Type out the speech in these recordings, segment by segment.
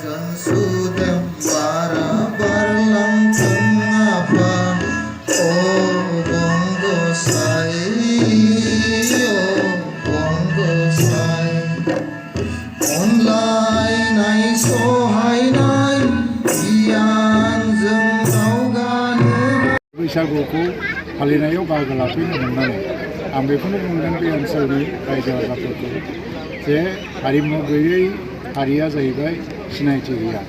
sudah para berlangsung apa oh bongo sai online nai sohai nai iyan जों दावगानो बैसागुखौ फालिनायाव बाहागो लाफैनो मोननानै आं बेखौनो बुंदों बे ओनसोलनि रायजो राजाफोरखौ जे हारिमु गैयै हारिया जाहैबाय सिनायथि गैया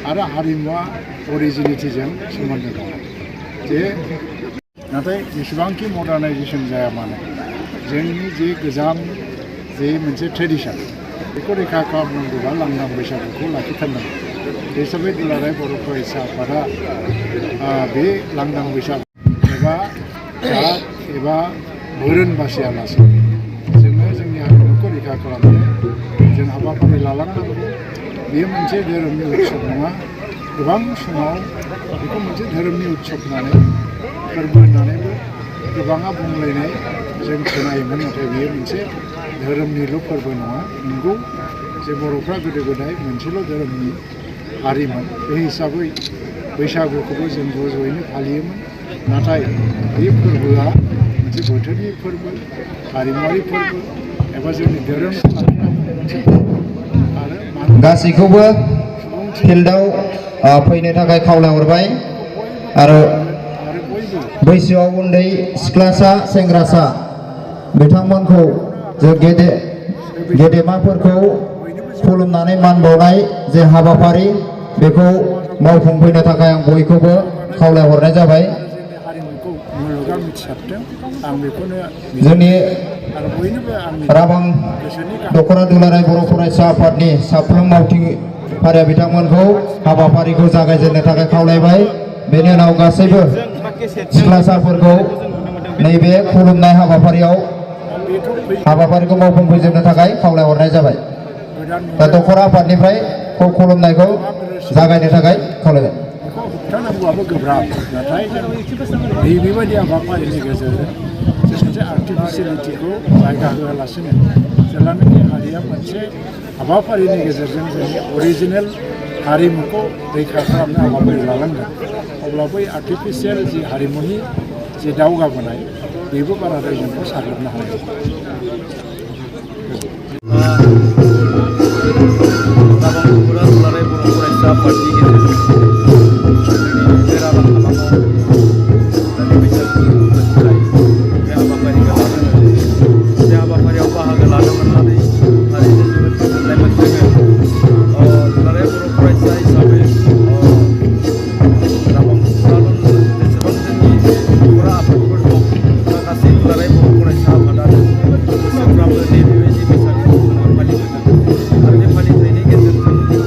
आरो हारिमुआ अरिजिनिटिजों सोमोन्दो दं जे नाथाय जेसेबांखि मडार्नाइजेसन जाया मानो जोंनि जे गोजाम जे मोनसे ट्रेडिसन बेखौ रैखा खालामनांगौबा लांदां बैसागुखौ लाखिथारनांगौ बे हिसाबै दुलाराय बर' फरायसा आफादा बे लांदां बैसागु एबा जात एबा धोरोम बासियालासे जोङो जोंनि हारिमुखौ रैखा खालामनो जों हाबाफारि लालांनांगौ बेयो मोनसे धोरोमनि उत्सव नङा गोबां समाव बेखौ मोनसे धोरोमनि उत्सव होननानै फोरबो होननानैबो गोबाङा बुंलायनाय जों खोनायोमोन नाथाय बेयो मोनसे धोरोमनिल' फोरबो नङा नंगौ जे बर'फ्रा गोदो गोदाय मोनसेल' धोरोमनि हारिमोन बे हिसाबै बैसागुखौबो जों ज' ज'यैनो फालियोमोन नाथाय बे फोरबोआ मोनसे बोथोरनि फोरबो हारिमुआरि फोरबो एबा जोंनि धोरोमखौ लाखिनांगौ मोनसे आरो गासैखौबो फिल्डआव फैनो थाखाय खावलायहरबाय आरो बैसोआव उन्दै सिख्लासा सेंग्रासा बिथांमोनखौ जों गेदेमाफोरखौ खुलुमनानै मान बावनाय जे हाबाफारि बेखौ मावफुंफैनो थाखाय आं बयखौबो खावलायहरनाय जाबाय जोंनि राबां दख'ना दुलाराय बर' फरायसा आफादनि साफ्रोम मावथिगिरिफोरा बिथांमोनखौ हाबाफारिखौ जागायजेननो थाखाय खावलायबाय बेनि उनाव गासैबो सिख्लासाफोरखौ नैबे खुलुमनाय हाबाफारिखौ मावफुंफैजोबनो थाखाय खावलायहरनाय जाबाय दा दख'ना आफादनिफ्राय खुलुमनायखौ जागायनो थाखाय खावलायबाय होबथानांगौआबो गोब्राब नाथाय बेबायदि हाबाफारिनि गेजेरजों मोनसे आर्टिफिसियेलिटिखौ जायगा होआलासिनो जेब्लानाखि हारिया मोनसे हाबाफारिनि गेजेरजों जोंनि अरिजिनेल हारिमुखौ रैखा खालामनो हाबाफारि लालांगोन अब्ला बै आर्टिफिसियेल जि हारिमुनि जि दावगाबोनाय बेबो बाराद्राय जोंखौ साग्लोबनो हानाय दुलाराय बर' फरायसा आफादनि गेजेरजों बे राबां हालामाव बैसागु खुंनाय बे हाबाफारिखौ लादों बे हाबाफारियाव बाहागो लानो मोननानै थारैनो जोबोद गोजोननाय मोनदों दुलाराय बर' फरायसा हिसाबै राबां जेसेबां जोंनि बर' आफादफोर दं गासै दुलाराय बर' फरायसा आफादानो बोसोरफ्रामबो बेबायदि बैसागुखौ जोङो फालिबोदों आरो बे फालिथायनि गेजेरजों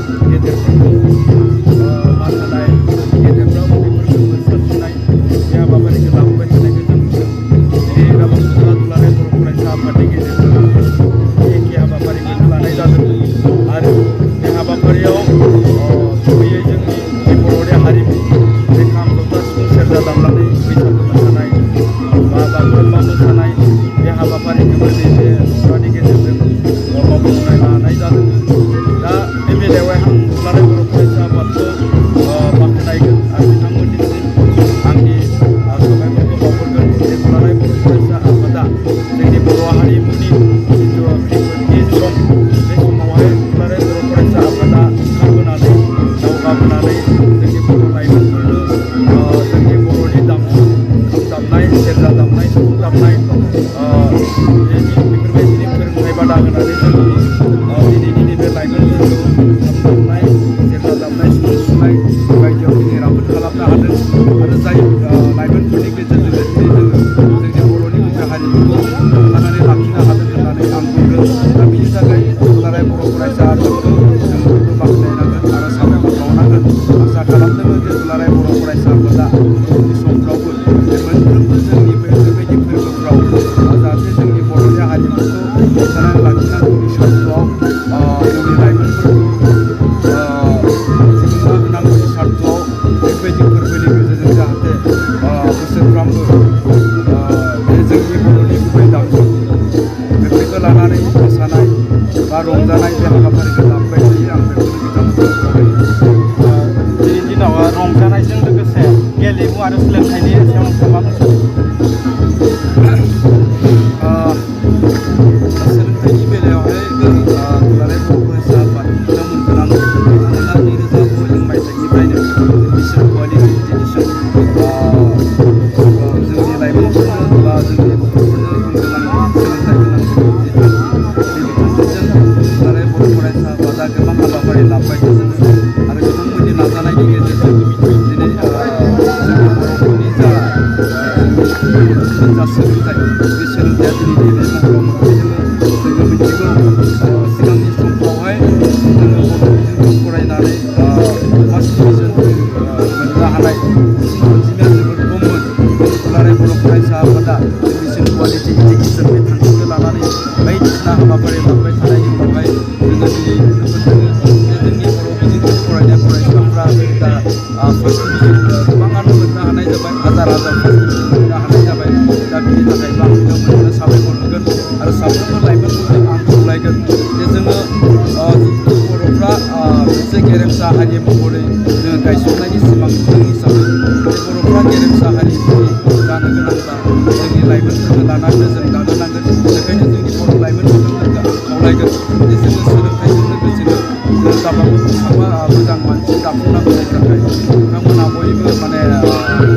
गावबागाव मोजां मानसि दाफुंनांगौनि थाखाय बिथांमोना बयबो माने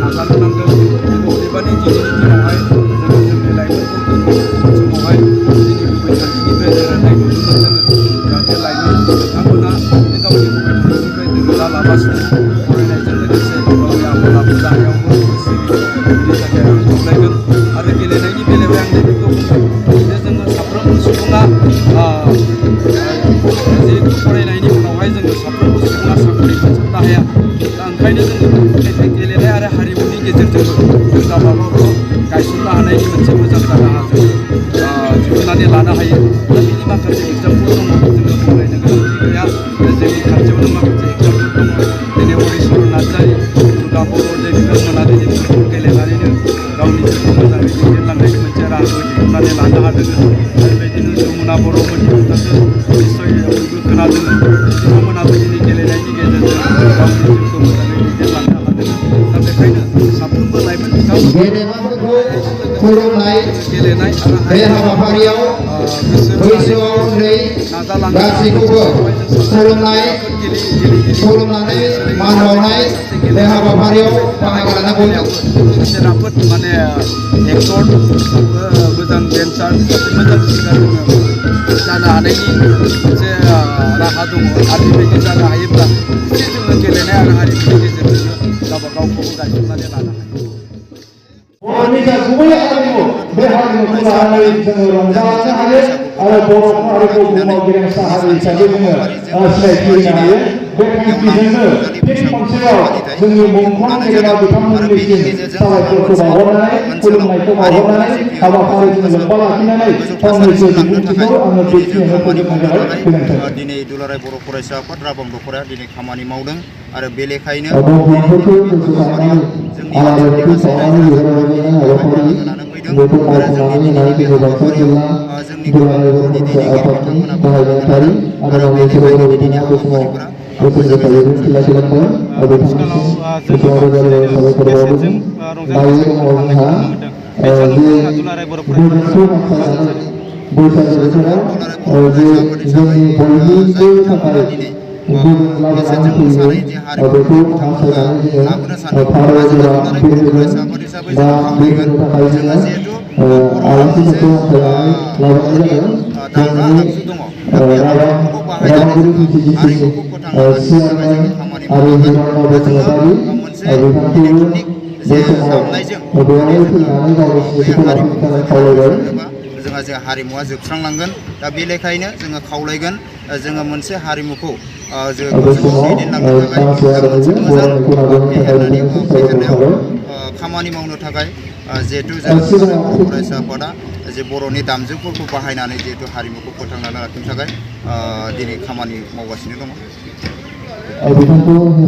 नाजानो नांगोन अदेबानि दिनैनि दिनावहाय जोङो जोंनि लाइमोनफोरखौ समावहाय दिनै गुबै थांखिनिफ्राय दोरोदनाय नुनो मोनो जाहाथे लाइमोन बिथांमोना बे गावनि गुबै थांखिनिफ्राय दोरोदा लाबासिनो फरायनायजों लोगोसे गावनि आखल आखु दानायावबो गोसो बेनि थाखाय आं खावलायगोन आरो गेलेनायनि बेलायाव आं नैबेखौ बुंगोन जे जोङो साफ्रोमबो सुबुङा जिहेतु फरायनायनि उनावहाय जोङो साफ्रोमबो सुबुङा साख्रि मोनजोबनो हाया दा ओंखायनो जोङो गेलेनाय आरो हारिमुनि गेजेरजोंबो जों गावबागावखौ गायसननो हानायनि मोनसे मोजां राहा जोङो दिहुननानै लानो हायो दा बिनि माखासे एग्जामपोल दङ जोङो बुंलायनो गोनांथि गैया जोंनि खाथियावनो माखासे एग्जामपोल दङ दिनै हरिचरन नार्जारि दुर्गा बर' जे बिथांमोना दिनै फुटबल गेलेनानैनो गावनि जिउखौ मोजाङै दैदेनलांनायनि मोनसे राहाखौ दिहुननानै लानो हादों आरो बेबायदिनो जमुना बर'मोननि खोथाखौ निस्सय बयबो खोनादों बिथांमोनाबो दिनै गेलेनायनि गेजेरजों गावनि जिउखौ मोजाङै दैदेनलांनो हादों दा बेखायनो साफ्रोमबो लाइमोन गेदेमाफोरखौ खुलुमनाय गेलेनाय बे हाबाफारियाव बैसोआव उन्दै गासैखौबो खुलुमनानै मान बावनाय बे हाबाफारियाव बाहागो लानांगौ मोनसे राफोद माने एक्टर मोजां डेन्सार मोजां सिंगार जोङो जानो हानायनि मोनसे राहा दङ आरो बेबायदि जानो हायोब्ला एसे जोङो गेलेनाय आरो हारिमुनि गेजेरजोंनो गावबा गावखौबो गायसननानै लानो हायो बर'नि जा गुबै हारिमु बे हारिमुखौ लानानै जोङो रंजानो हायो आरो बर' हारिखौ बुहुमाव गेरेमसा हारि हिसाबै जोङो सिनायथि होनो हायो बे थांखिजोंनो फिन खनसेबाव जोंनि मुंख्लं गेदेमा बिथांमोननिसिम साबायखरखौ बावहरनानै खुलुमनायखौ बावहरनानै हाबाफारिजों लोब्बा लाखिनानै फंनैसो बिबुंथिखौ आङो बेखिनियावनो फोजोबनाय जाबाय गोजोन्थों। दिनै दुलाराय बर' फरायसा आफाद राबं दख'राया दिनै खामानि मावदों आरो बे लेखायैनो दंफांफोरखौ गोसोखांनानै आलारि बाथि सावनानै बेफोरबायदिनो हाबाफारि बेखौ मावफुंनानै होनाय जोंनि बाक्सा जिल्ला दुलाराय बर' फरायसा आफादनि गाहाय नेहाथारि आरो बावैसो बर' बिथाङा बे समाव बोसोन गोसायै बिबुंथि लाखिलांदों बिथांनिसिम गोसोआव रोजा रोजा साबायखर बावदों दायो दङ जोंहा जे गोजोनखौ हास्थायनानै बैसागो बोथोराव जे जोंनि बयनिबो थाखाय गोजोन लाबोनानै फैयो बेखौ हास्थायनानै जोङो फारौ जरा बिरहोगोन दा बिरहोनो थाखाय जोङो आलासिफोरखौ हास्थायनानै लाबोनाय जादों जोंनि राबांगिरि पिसिडिसिनि चेयारमेन आरो हिरण्य बसुमतारी बिथांखौबो बे समाव बेवहाय फैनानै गावनि सिनायथिखौ लाखिनो थाखाय खावलायबाय जोंहा जे हारिमुवा जोबस्रांलांगोन दा बे लेखायैनो जोङो खावलायगोन जोङो मोनसे हारिमुखौ जोङो दैदेनलांनो थाखाय मोनसे मोजां फेहेरनानै फेहेरनायाव खामानि मावनो थाखाय जिहेथु जों बर' फरायसा आफादा जे बर'नि दामजुफोरखौ बाहायनानै जिहेतु हारिमुखौ फोथांनानै लाखिनो थाखाय दिनै खामानि मावगासिनो दङ।